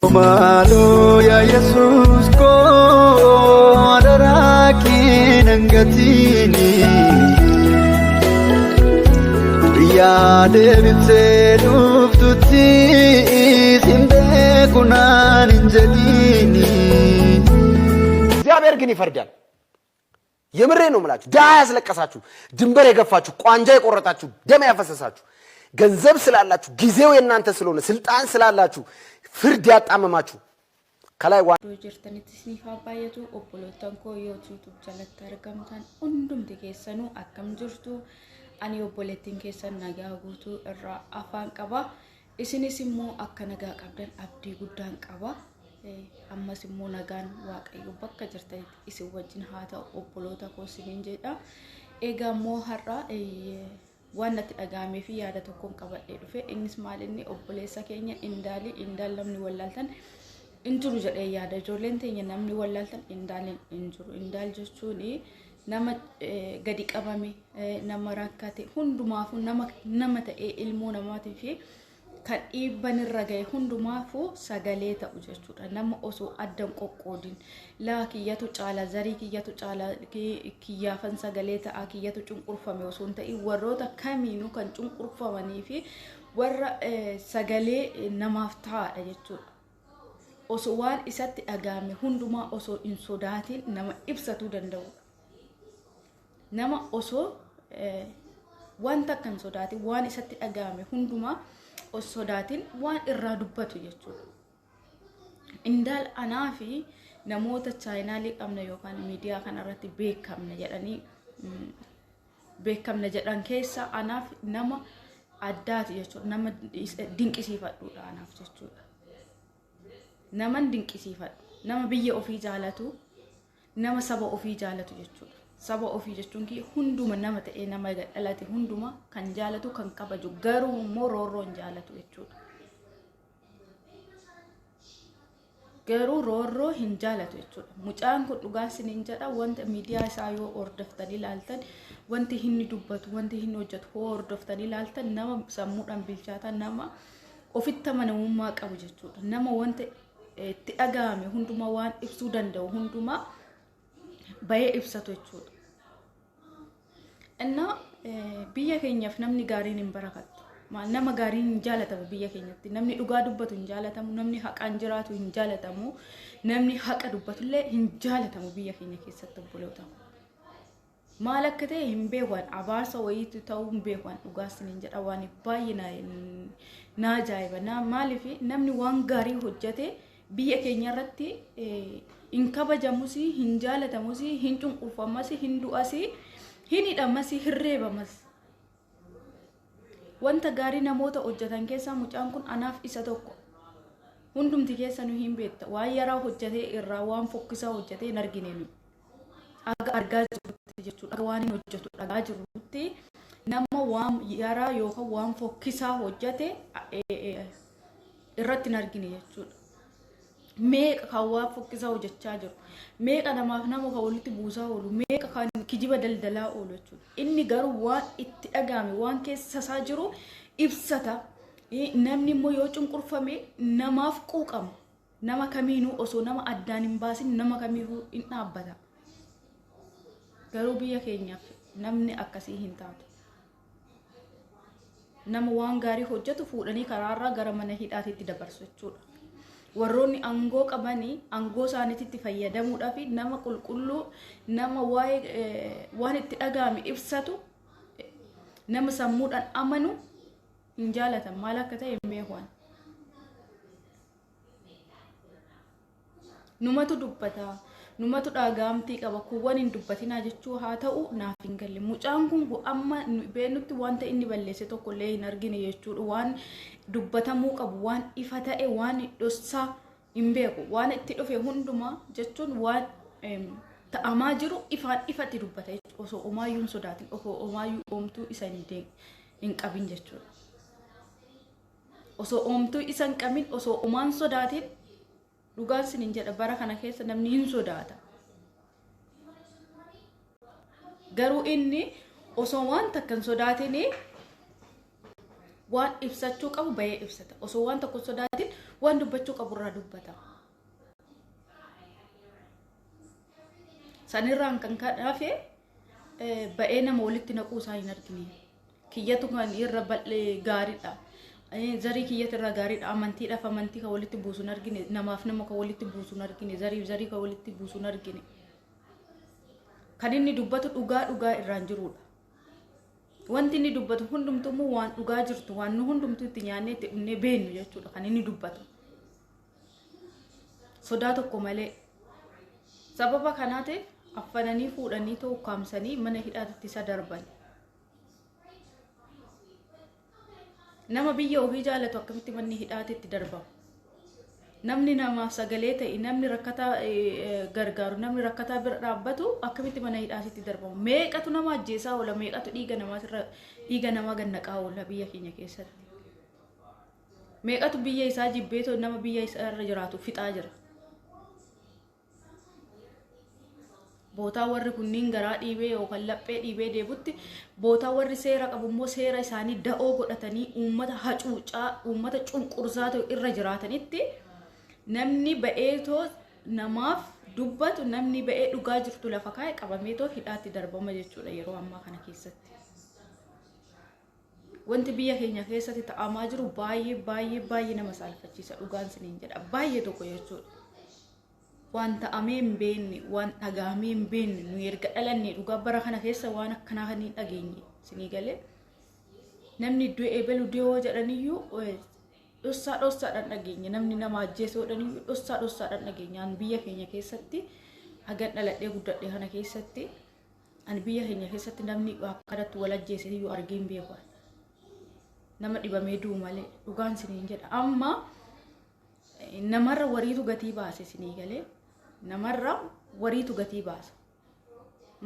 Maaloo yaa Yesuus koo adaraa kee nan gatiini. Guyyaa deebitee dhuftutti sin beeku naan hin jedhiini. እግዚአብሔር ግን ይፈርዳል። የምሬ ነው የምላችሁ። ድሃ ያስለቀሳችሁ፣ ድንበር የገፋችሁ፣ ቋንጃ የቆረጣችሁ፣ ደም ያፈሰሳችሁ፣ ገንዘብ ስላላችሁ፣ ጊዜው የእናንተ ስለሆነ፣ ስልጣን ስላላችሁ፣ ፍርድ ያጣመማችሁ ከላይ Iddoo jirtanitti isiniif haa baay'atu obbolootan koo yoo YouTube jalatti argamtan hundumti keessanuu akkam jirtu ani obboleettiin keessan nagaa guutuu irraa afaan qaba isinis immoo akka nagaa qabdan abdii guddaan qaba Ammas immoo nagaan Waaqayyo bakka jirtanitti isin wajjin haa ta'u obboloota koo isiniin jedha. Egaa immoo har'a waan natti dhaga'amee fi yaada tokkoon qabadhee dhufe. Innis maal inni obboleessa keenya Indaalii Indaal namni wallaaltan hin jiru jedhee yaada. Ijoolleen teenya namni wallaaltan Indaaliin hin jiru. Indaal jechuun nama gadi qabame, nama rakkate hundumaafuu nama ta'ee ilmoo namaatii fi kan dhiibban irra gahe hundumaafuu sagalee ta'u jechuudha. Nama osoo adda hin qoqqoodin laa kiyyatu caala zarii kiyyatu caala kiyyaafan sagalee ta'a kiyyatu cunqurfame osoo hin ta'in warroota kamiinuu kan cunqurfamanii fi warra sagalee namaaf ta'aadha jechuudha. Osoo waan isatti dhaga'ame hundumaa osoo hin sodaatin nama ibsatuu danda'udha. Nama osoo wanta akka hin sodaatin waan isatti dhaga'ame hundumaa osoo sodaatin waan irraa dubbatu jechuudha. Indaal anaa fi namoota chaayinaalii qabna yookaan miidiyaa kanarratti beekamna jedhanii beekamna jedhan keessa anaaf nama addaati jechuudha. Nama dinqisiifadhuudha anaaf jechuudha. Naman dinqisiifadhu. Nama biyya ofii jaalatu, nama saba ofii jaalatu jechuudha. Saba ofii jechuun kiyya hunduma nama ta'ee nama dhalate hunduma kan jaalatu kan kabaju garuu immoo roorroo hin jaalatu jechuudha. Garuu roorroo hin jaalatu jechuudha. Mucaan kun dhugaa isiniin jedha wanta miidiyaa isaa yoo hordoftanii ilaaltan wanti inni dubbatu wanti inni hojjetu hoo hordoftanii ilaaltan nama sammuudhaan bilchaataa nama ofitti amanamummaa qabu jechuudha. Nama wanta itti dhaga'ame hundumaa waan ibsuu danda'u hundumaa bahee ibsatu jechuudha. Innaa biyya keenyaaf namni gaariin hin barakattu. Maal nama gaariin hin jaalatamu biyya keenyatti. Namni dhugaa dubbatu hin jaalatamu, namni haqaan jiraatu hin jaalatamu, namni haqa dubbatullee hin jaalatamu biyya keenya keessatti obboloota. Maal akka ta'e hin beeku an abaarsa wayiitu ta'uu hin beeku an dhugaa isiniin jedha waan baay'ee na ajaa'iba na maaliif namni waan gaarii hojjete biyya keenya irratti hin kabajamus hin jaalatamus hin cunqurfamas hin du'as hin hidhamas hin reebamas. Wanta gaarii namoota hojjetan keessaa mucaan kun anaaf isa tokko. Hundumti keessanuu hin beekta. Waan yaraa hojjetee irraa waan fokkisaa hojjetee hin argine nuyi. Aga argaa jirrutti jechuudha. Aga waan inni hojjetu dhagaa jirrutti nama waan yaraa yookaan waan fokkisaa hojjete irratti hin argine jechuudha. Meeqa kan waan fokkisaa hojjechaa jiru. Meeqa namaaf nama kan walitti buusaa oolu. Meeqa kan kijiba daldalaa oolu jechuudha. Inni garuu waan itti dhaga'ame waan keessa isaa jiru ibsata. Namni immoo yoo cunqurfame namaaf quuqama. Nama kamiinuu osoo nama addaan hin baasin nama kamiifuu hin dhaabbata. Garuu biyya keenyaaf namni akkasii hin taatu. Nama waan gaarii hojjetu fuudhanii karaarraa gara mana hidhaatiitti dabarsu jechuudha. Warroonni aangoo qabanii aangoo isaaniitti fayyadamuudhaaf nama qulqulluu nama waa'ee waan itti dhaga'ame ibsatu nama sammuudhaan amanu hin jaalatan maal akka ta'e hin beeku ani. Numatu dubbata, numatu dhaagaamtii qaba, kuuwwan hin dubbatinaa jechuu haa ta'u naaf hin galle. Mucaan kun amma beeknutti wanta inni balleesse tokko illee hin argine jechuudha. Waan dubbatamuu qabu, waan ifa ta'e, waan dhossaa hin beeku. Waan itti dhufe hundumaa jechuun waan ta'amaa jiru ifaan ifatti dubbata jechuudha. Osoo omaayyuu hin sodaatin, osoo omaayyuu oomtuu isa hin qabin jechuudha. Osoo oomtuu isa hin qabin, osoo omaan sodaatin dhugaan sinin jedha bara kana keessa namni hin sodaata. Garuu inni osoo waan takka hin sodaatin Waan ibsachuu qabu ba'ee ibsata. Osoo waan tokko sodaatin waan dubbachuu qabu irraa dubbata. Sanirraan kan hafe ba'ee nama walitti naquu isaa hin argine. Kiyyatu kan irra bal'ee gaariidha. Zarii kiyyatu irra gaariidha. Amantiidhaaf amantii kan walitti buusu hin argine. Namaaf nama kan walitti buusu hin argine. Zariif zarii kan walitti buusu hin argine. Kan inni dubbatu dhugaa dhugaa irraan jirudha. Wanti inni dubbatu hundumtuu immoo waan dhugaa jirtu, waan nu hundumtuu itti nyaannee itti dhugnee beennu jechuudha kan inni dubbatu. Sodaa tokko malee. Sababa kanaatiif affananii fuudhanii too ukkaamsanii mana hidhaatti isa darban. Nama biyya ofii jaalatu akkamitti manni hidhaatti itti darbama? Namni namaaf sagalee ta'e, namni rakkataa gargaaru, namni rakkataa bira dhaabbatu akkamitti mana hidhaatti darbama? Meeqatu nama ajjeesaa oola, meeqatu dhiiga namaatirra dhiiga namaa gannaqaa oola biyya keenya keessatti? Meeqatu biyya isaa jibbeetoo nama biyya isaa irra jiraatu fixaa jira? Bootaa warri kunniin garaa dhiibee yookaan laphee dhiibee deebutti, bootaa warri seera qabu immoo seera isaanii da'oo godhatanii uummata hacuucaa, uummata cunqursaa ta'u irra jiraatanitti, namni ba'eetoo namaaf dubbatu, namni ba'ee dhugaa jirtu lafa kaa'e qabameetoo hidhaatti darbama jechuudha yeroo ammaa kana keessatti. Wanti biyya keenya keessatti ta'amaa jiru baay'ee baay'ee baay'ee nama saalfachiisa, dhugaan siniin jedha, baay'ee tokko jechuudha. Waan ta'amee hin beekne, waan dhagahamee hin beekne, nu erga dhalanne dhugaa bara kana keessa waan akkanaa kan hin dhageenye sinii galee. Namni du'e ebelu du'e jedhaniyyuu dhossaa dhossaadhaan dhageenye, namni nama ajjeesee jedhaniyyuu dhossaa dhossaadhaan dhageenye. An biyya keenya keessatti hagan dhaladhee guddadhe kana keessatti, ani biyya keenya keessatti namni akkanatti wal ajjeese iyyuu argee hin beeku. Nama dhibamee du'u malee, dhugaan siniin jedha. Amma namarra wariitu gatii baase sinii galee, namarra wariitu gatii baasa.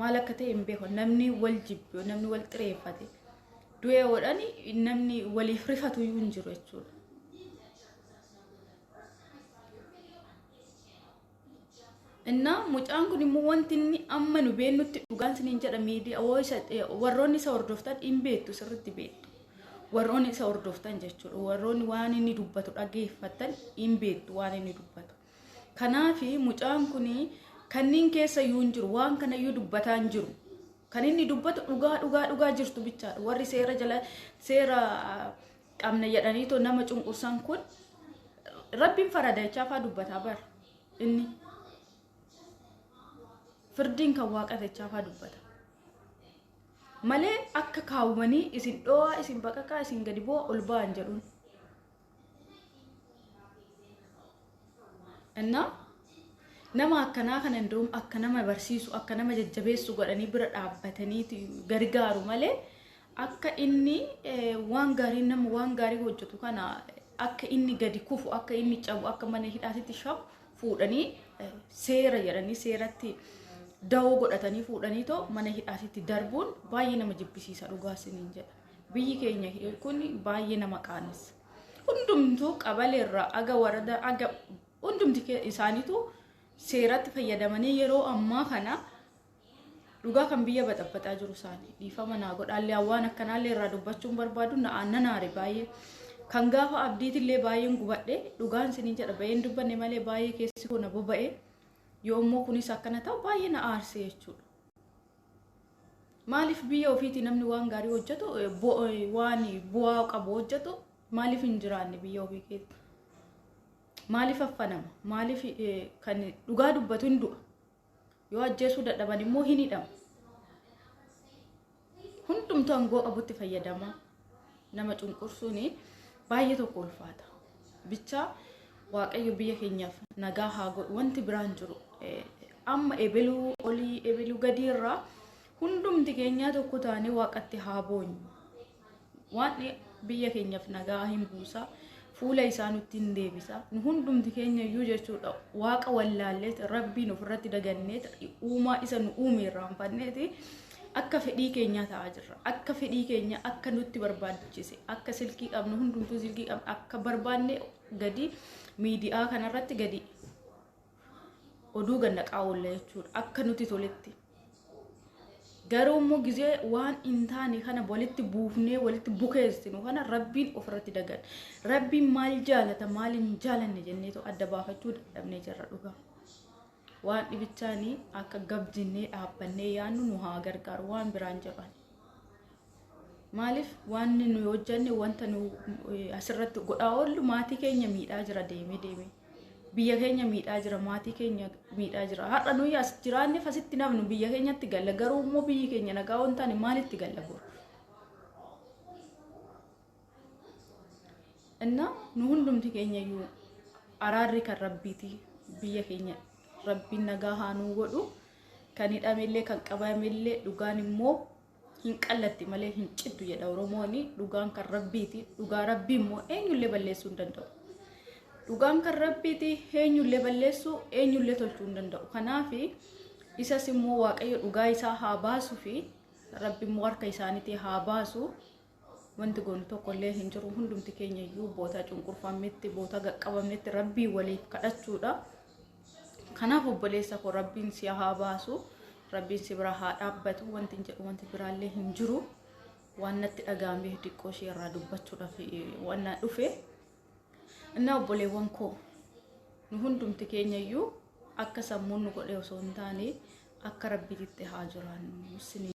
Maal akka ta'e hin beeku. Namni wal jibbe, namni wal xireeffate, du'ee hodhani namni waliif rifatu iyyuu hin jiru jechuudha. Innaa mucaan kun immoo wanti inni amma nu beennutti, dhugaan siniin jedha, miidiyaa warroonni isa hordoftan hin beektu, sirriitti beektu. Warroonni isa hordoftan jechuudha. Warroonni waan inni dubbatu dhageeffattan hin beektu waan inni dubbatu. Kanaafi mucaan kun kanneen keessa iyyuu hin jiru, waan kana iyyuu dubbataa hin jiru. Kan inni dubbatu dhugaa dhugaa dhugaa jirtu bichaadha. Warri seera jala seera qabna jedhaniitoo nama cunqursan kun rabbiin farada jechaa fa'aa dubbataa bara inni. Firdiin kan waaqa jechaa fa'aa dubbata. Malee akka kaawwanii isin dho'aa, isin baqaqaa, isin gadi bu'aa ol ba'an jedhuun. Innaa nama akkanaa kana indoom akka nama barsiisu, akka nama jajjabeessu godhanii bira dhaabbatanii gargaaru malee, akka inni waan gaarii, nama waan gaarii hojjetu kana akka inni gadi kufu, akka inni cabu, akka mana hidhaatitti shabu fuudhanii seera jedhanii seeratti da'oo godhatanii fuudhanii too mana hidhaatitti darbuun baay'ee nama jibbisiisa, dhugaa isiniin jedha. Biyyi keenya kun baay'ee nama qaanessa. Hundumtuu qabaleerraa aga warada aga hundumti isaaniitu seeratti fayyadamanii yeroo ammaa kana dhugaa kan biyya baxabbaxaa jiru isaanii. Dhiifama naa godhaallee, waan akkanaallee irraa dubbachuun barbaadu na naare baay'ee. Kan gaafa abdiitillee baay'een gubadhe, dhugaan isiniin jedha, baay'een dubbanne malee baay'ee keessi koo na boba'e. Yoo immoo kunis akkana ta'u baay'ee na aarse jechuudha. Maaliif biyya ofiitii namni waan gaarii hojjetu, waan bu'aa qabu hojjetu maaliif hin jiraanne biyya ofii keessa? Maaliif affanama? Maaliif kan dhugaa dubbatu hin du'a? Yoo ajjeesuu dadhaban immoo hin hidhamu. Hundumtuu aangoo qabutti fayyadama. Nama cunqursuun baay'ee tokko ulfaata. Bichaa Waaqayyo biyya keenyaaf nagaa haa godhu, wanti biraan jiru. Amma ebeluu olii ebeluu gadii irraa hundumti keenyaa tokko taanee waaqatti haa boonyu. Waan biyya keenyaaf nagaa hin buusa. Fuula isaa nutti hin deebisa. Nu hundumti keenya iyyuu jechuudha waaqa wallaalleet, rabbiin ofirratti daganneet, uumaa isa nu uume irraanfanneeti akka fedhii keenyaa ta'aa jirra. Akka fedhii keenya, akka nutti barbaachise, akka silkii qabnu, hundumtuu silkii qabnu, akka barbaanne gadi miidiyaa kanarratti gadi oduu gannaqaa oolla jechuudha. Akka nuti toletti. Garuu immoo gizee waan hin taane kana walitti buufnee walitti bukeessinu kana Rabbiin ofirratti dagan. Rabbiin maal jaalata maal hin jaalanne jenneetu adda baafachuu dadhabnee jirra dhugaa. Waan dhibichaanii akka gabjinnee dhaabbannee yaannu nu haa gargaaru waan biraan jedhan. Maaliif waan nu hojjanne wanta nu asirratti godhaa oollu maatii keenya miidhaa jira deemee deemee. Biyya keenya miidhaa jira, maatii keenya miidhaa jira. Har'a nuyi as jiraanneef asitti namnu biyya keenyatti galla. Garuu immoo biyyi keenya nagaa waan taane maalitti galla boru? Inna nu hundumti keenya iyyuu araarri kan Rabbiiti. Biyya keenya Rabbiin nagaa haa nuu godhu. Kan hidhamellee kan qabamellee dhugaan immoo hin qallatti malee hin cittu jedha Oromooni. Dhugaan kan Rabbiiti. Dhugaa Rabbii immoo eenyullee balleessuu hin danda'u. Dhugaan kan Rabbiiti eenyullee balleessuu eenyullee tolchuu hin danda'u. Kanaaf isas immoo Waaqayyo dhugaa isaa haa baasuu fi Rabbi immoo harka isaaniitii haa baasu. Wanti goonu tokkollee hin jiru. Hundumti keenya iyyuu bootaa cunqurfamnetti, bootaa qaqqabamnetti Rabbii waliif kadhachuudha. Kanaaf obboleessa koo Rabbiin si haa baasu. Rabbiin si bira haa dhaabbatu. Wanti hin jedhu wanti biraallee hin jiru. Waan natti dhaga'ameef xiqqoo ishee irraa dubbachuudhaaf waan na dhufe. Innaa obboleewwan koo nu hundumti keenya iyyuu akka sammuun nu godhe osoo hin taane akka Rabbiititti haa jiraannu.